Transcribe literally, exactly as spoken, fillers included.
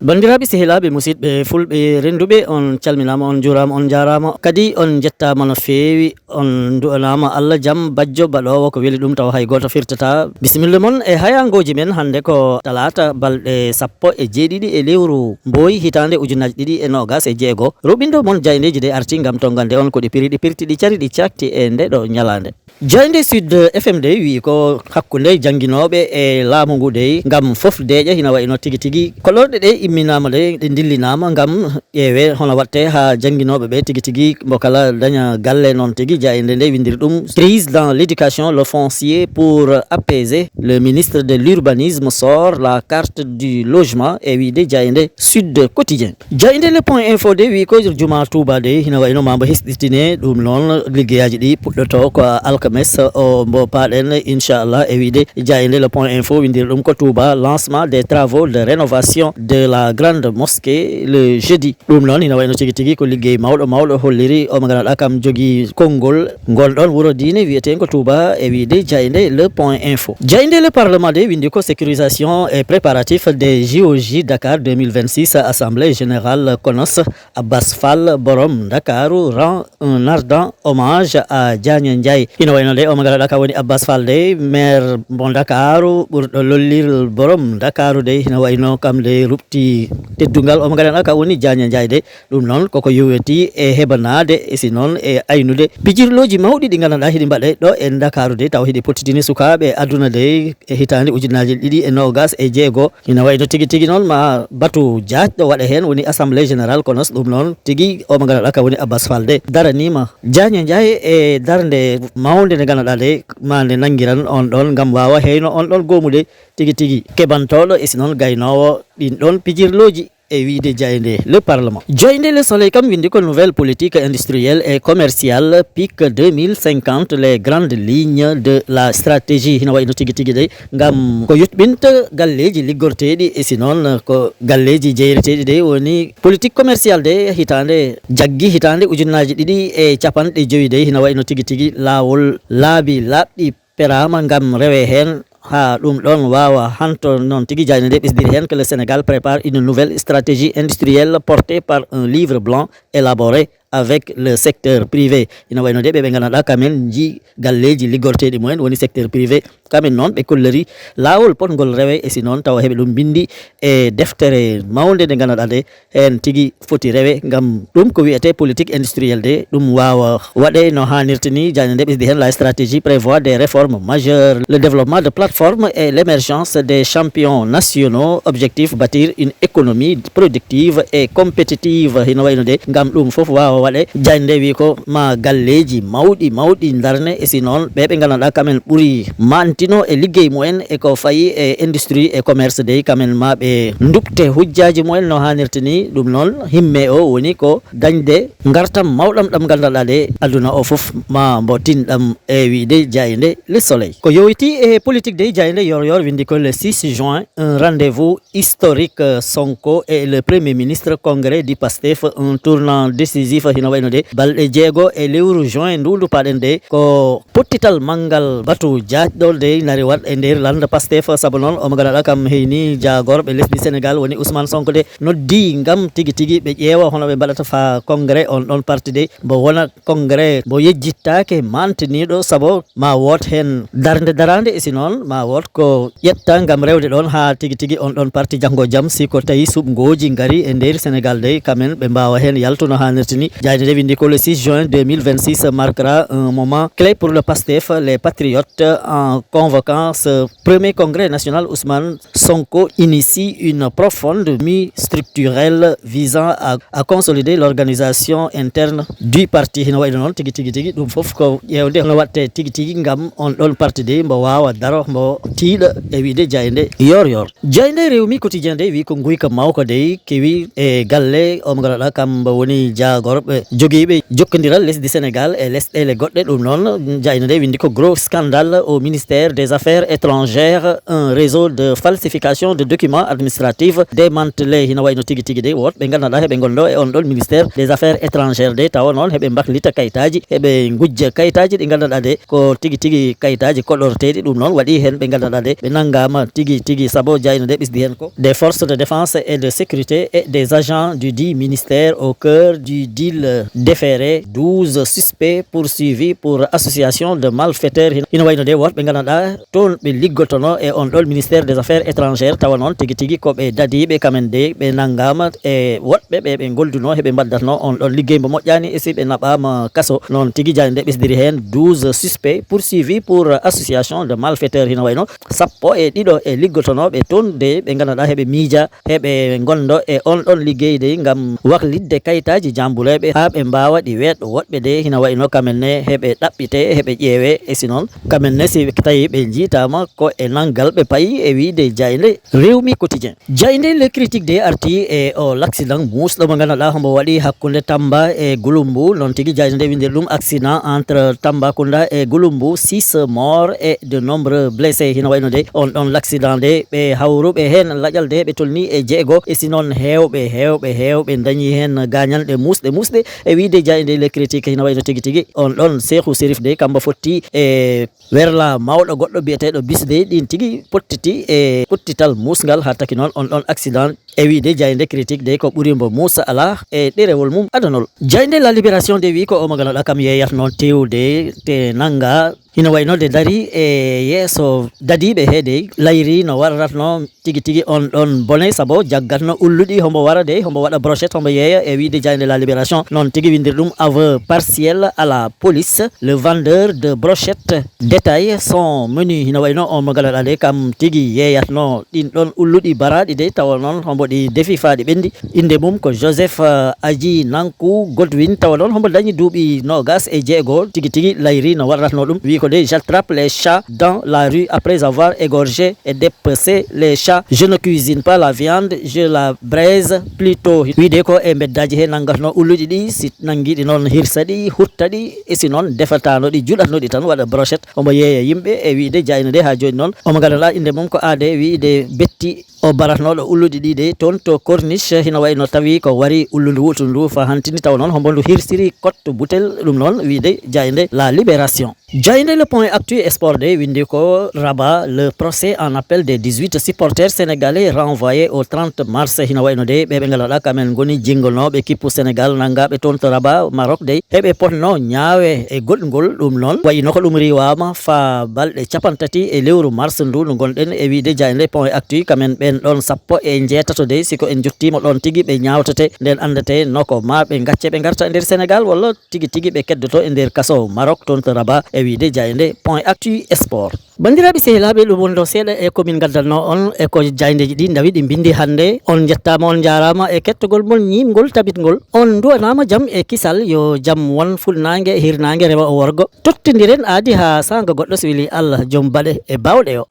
Banndiraaɓe, sehilaaɓe, musidɓe fulɓe rennduɓe, on calminaama, on njuuraama, on njaaraama. Kadi on njettaama no feewi, on ndu'anaama Allah jam, bajjo baɗoowo ko weli ɗum taw hay gooto firtataa. Bisimilla mon e hayaangooji men hannde ko talaata balɗe sappo e jeeɗiɗi e lewru Mbooy hitaande ujunaaji ɗiɗi e noogaas e jeego. Ruɓindo mon jaayndeeji de arti ngam tonngande on ko ɗi piri, ɗi pirti, ɗi cari, ɗi caakti e nde ɗo ñalaande. Jaaynde Sud F M de wi'i ko hakkunde jannginooɓe e laamu ngu dey ngam fof deeƴa hina wayi no tigi tigi. Kolorɗe ɗe imminaama de, ɗe ndillinaama ngam ƴeewe hono waɗte haa jannginooɓe ɓe tigi tigi mbo kala daña galle. Noon tigi jaaynde nde winndiri ɗum: Crise dans l'éducation, le foncier pour apaiser. Le ministre de l'urbanisme sort la carte du logement, e wi'de jaaynde Sud Quotidien. Jaaynde Le Point Info de wi'i ko juma Touba de hina wayi no ma mbo hesɗitine, ɗum noon liggeyaaji ɗi puɗɗoto ko alkames o mbo paaɗen inchallah, e wi'de jaaynde Le Point Info winndiri ɗum ko Touba, lancement des travaux de rénovation de la grande mosquée le jeudi. Ɗum noon hina wayi no tigi tigi ko liggey mawɗo mawɗo holliri o mo ngannduɗaa kam jogii konngol ngon ɗon wuro diine wi'eteen ko Touba, e wi'de jaaynde Le Point Info. Jaaynde Le Parlement de winndi ko sécurisation et préparatif des J O J Dakar deux mille vingt-six, assemblée générale konos. Abbas Fall, borom Ndakaaru, rend un ardent hommage à Diagne Ndiaye. Hino wayno de, o mo ngannduɗaa ka woni Abbas Fall de, maire mo Ndakaaru, ɓurɗo lollirgol borom Ndakaaru de, hino wayno kam de ruɓti teddungal. O mo ngannduɗaa ka woni Diagne Ndiaye de. Ɗum noon koko yowiti e heɓanaade, e si noon e aynude pijirlooji mawɗi ɗi ngannduɗaa hiɗi mbaɗe ɗo e Ndakaaru de, taw hiɗi pottitini sukaaɓe aduna de e hitaande ujunaaji ɗiɗi e noogaas e jeego. Ina wayi no tigi tigi noon ma batu jaajɗo waɗa heen, woni Assemblée Générale, kono so ɗum noon tigi o mo ngannduɗaa ka woni Abbas Fall de daraniima Diagne Ndiaye e darnde mawnde nde ngannduɗaa de ma nde nanngiran on ɗon ngam waawa heyno on ɗon goomude tigi tigi keɓantooɗo e si noon gaynoowo ɗin ɗon pijirlooji, e wiyde jaaynde Le Parlement. Jaaynde Le Soleil kam winndi ko nouvelle politique industrielle et commerciale, pic deux mille cinquante, les grandes lignes de la stratégie. Hino wayi no tigi tigi de, ngam ko yuɓɓinta galleeji liggorteeɗi, e si noon ko galleeji jeyreteeɗi de woni politique commerciale de hitaande jaggi hitaande ujunnaaji ɗiɗi e capanɗe jowi de, hino wayi no tigi tigi laawol laabi laaɓɗi peraama ngam rewe heen haa ɗum ɗoon waawa hanto. Noon tigi jaaynde nde ɓesdiri heen que le Sénégal prépare une nouvelle stratégie industrielle portée par un livre blanc élaboré avec le secteur privé. Ina wayno de ɓe ɓe ngannduɗaa kamen nji galleeji liggorteeɗi mumen woni secteur privé, kamen noon ɓe kolliri laawol potngol rewe, e si noon tawa heɓe ɗum mbinndi e deftere mawnde nde ngannduɗaa de heen tigi foti rewe, ngam ɗum ko wiyetee politique industrielle de, ɗum waawa waɗe no haanirta ni. Jaaynde nde ɓesdi heen: la stratégie prévoit des réformes majeures, le développement de plateformes et l'émergence des champions nationaux. Objectif: bâtir une économie productive et compétitive. Hino wayno de, ngam ɗum fof waawa waɗe, jaaynde nde wi ko ma galleeji mawɗi mawɗi ndarne, e si noon ɓe ɓe ngannduɗaa kamen ɓuri mantino e liggey mumen e ko fayi e industrie e commerce de, kamen ma ɓe nduɓte hujjaaji mumen no haanirta ni. Ɗum noon himme o woni ko dañde ngartam mawɗam ɗam ngannduɗaa de aduna o fof ma mbo tinɗam, e wiyde jaaynde Le Soleil. Ko yowiti e politique de, jaaynde Yoor Yoor winndi ko le six juin, un rendez-vous historique, euh, Sonko et le Premier ministre, congrès du PASTEF, un tournant décisif. Hino wayno de balɗe jeego e lewru juin ndu ndu paaɗen de ko pottital manngal batu jaajɗo de nari waɗ e nder lannda PASTEF. Sabu noon o mo ngannduɗaa kam heyni jaagorɓe lesdi Sénégal woni Ousmane Sonko de noddi ngam tigi tigi ɓe ƴeewa hono ɓe mbaɗata faa congrès on ɗon parti de mbo wona congrès mbo yejjittaake mantiniiɗo, sabu ma woot heen darnde daraande, e si noon ma woot ko ƴetta ngam rewde ɗoon haa tigi tigi on ɗon parti janngo jam, si ko tawi suɓngooji ngari e nder Sénégal de, kamen ɓe mbaawa heen yaltuno haanirta ni. Jaaynde nde winndi ko le six juin deux mille vingt-six marquera un moment clé pour le PASTEF, les patriotes, en convoquant ce premier congrès national, Ousmane Sonko initie une profonde mue structurelle visant à, à consolider l'organisation interne du parti. Hino wayno noon tigi tigi tigi ɗum fof ko ƴeewde hono waɗte tigi tigi ngam on ɗon parti de mbo waawa daro mbo tiiɗa, e wiyde jaaynde Yoor Yoor. Jaaynde Rewmi Quotidien de wi ko nguyka mawka de kewi e galle o mo ngannduɗaa kam mbo woni jaagorɓe ɓe jogiiɓe jokkondiral lesdi Sénégal e lesɗeele goɗɗe. Ɗum noon, jayno nde winndi ko gros scandale au ministère des affaires étrangères, un réseau de falsification de documents administratifs démantelé. Hino wayno tigi tigi de woot ɓe nganndanɗaa heɓe ngonɗo e on ɗon ministère des affaires étrangères de, tawa noon heɓe mbaklita kayitaaji, heɓe ngujja kayitaaji ɗi nganndanɗaa de ko tigi tigi kayitaaji koɗorteeɗi. Ɗum noon waɗi heen ɓe nganndanɗaa de ɓe nanngaama tigi tigi, sabu jayno nde ɓesdi heen ko des forces de défense et de sécurité et des agents du dit ministère au cœur du deal déféré douze suspects poursuivis pour association de malfaiteurs. Hino wayno de woot ɓe nganndanɗaa toon ɓe liggotono e on ɗon ministère des affaires étrangères, tawa noon tigi tigi ko ɓe dadiiɓe kamen de, ɓe nanngaama e woɗɓe ɓe ɓe ngolduno heɓe mbaɗdatno on ɗon liggey mbo moƴƴaani, e si ɓe naɓaama kaso. Noon tigi jayno nde ɓesdiri heen douze suspects poursuivis pour association de malfaiteurs. Hino wayno sappo e ɗiɗo e liggotonooɓe toon de ɓe nganndanɗaa heɓe miija heɓe ngonɗo e on ɗon liggey de ngam waklitde kayitaaji jambuleeɓe haa ɓe mbaawa ɗi weeɗ woɗɓe de. Hino wayno kamen ne heɓe ɗaɓɓite, heɓe ƴeewe, e si noon kamen ne si tawi ɓe njiitaama ko e nanngal ɓe payi, e wiyde jayno nde Rewmi Quotidien. Jayno nde Le Critique de arti e o l'accident muusɗo mo nganndanɗaa hombo waɗi hakkunde Tamba e Gouloumbou. Noon tigi jayno nde winndiri ɗum accident entre Tambacounda e Gouloumbou, six morts et de nombreux blessés. Hino wayno de on ɗon l'accident de ɓe hawruɓe heen laƴal de ɓe tolni e jeego, e si noon heewɓe, heewɓe, heewɓe dañi heen gaañanɗe muusɗe, muusɗe. E wiyde jayno nde Le Critique, hino wayno tigi tigi on ɗon Cheikhou Chérif de kambo fotti e werla mawɗo goɗɗo biyeteeɗo Bis de, ɗin tigi pottiti e pottital muusngal, haa taki noon on ɗon accident, e wiyde jayno nde Critique de ko ɓuri mbo muusa alaa e ɗerewol mum adanol. Jayno nde La Libération de wi ko omo nganndanɗaa kam yeeyatno tewde te nannga. Hino wayno de dari e yeeso dadiiɓe he de layri no warratno tigi tigi on ɗon bone, sabu jaggatno ulluɗi hombo wara de, hombo waɗa brochette, hombo yeeya, e wiyde jayno nde La Libération. Noon tigi winndiri ɗum aveu partiel à la police, le vendeur de brochette détaille son menu. Hino wayno on mo nganndanɗaa de kam tigi yeeyatno ɗin ɗon ulluɗi baraaɗi de, tawa noon hombo ɗi defi faa ɗi ɓenndi. Innde mum ko Joseph, eh, Adji Nankou Godwin, tawa noon hombo dañi duuɓi noogas e jeego. Tigi tigi layri no warratno ɗum, wi ko de: j'attrape les chats dans la rue après avoir égorgé et dépecé les chats. Je ne cuisine pas la viande, je la braise plutôt. Wiyde ko e mbeddaaji he nanngatno ulluɗi ɗi, si nanngiiɗi noon hirsa ɗi, hutta ɗi, e si noon defataano ɗi, juɗatno ɗi tan waɗa brochette. Omo yeeya yimɓe e wiyde jayno nde haa jooni noon. Omo nganndanɗaa innde mum ko aade wiyde Betti, o baratnooɗo ulluɗi ɗi de toon to Corniche. Hino wayno tawi ko wari ullundu wutundu faa hantini, tawa noon hombo ndu hirsiri kotto butel. Ɗum noon wiyde jayno nde La Libération. Jayno nde Le Point Actu Sport de winndi ko Rabat, le procès en appel des dix-huit supporters sénégalais renvoyé au trente mars. Hino wayno de ɓe ɓe nganndanɗaa kamen ngoni jinngonooɓe kippu Sénégal nanngaaɓe toon to Rabat, Maroc de, heɓe potno ñaawe e goɗngol. Ɗum noon wayno ko ɗum riiwaama faa balɗe capantati e lewru mars ndu ndu ngonɗen, e wiyde jayno nde Point Actu, kamen ɓeen ɗoon sappo e njeetato de, si ko en njottiima ɗoon tigi ɓe ñaawtete, nden anndete no ko maa ɓe ngacce ɓe ngarta e nder Sénégal walla tigi tigi ɓe keddoto e nder kaso Maroc toon to Rabat, e wiyde jayno nde Point Actu Sport. Banndiraaɓe sehilaaɓe, ɗum wonno seeɗa e ko min ngaddanno on e ko jaayndeeji ɗi ndawi ɗi mbinndi hannde. On njettaama, on njaaraama e kettogol mon ñiimngol tabitngol. On nduwanaama jam e kisal, yo jam won fuɗnaange, hirnaange, rewo e worgo. Tottondiren aadi haa saanga goɗɗo, so weli Allah, joom baɗe e baawɗe o.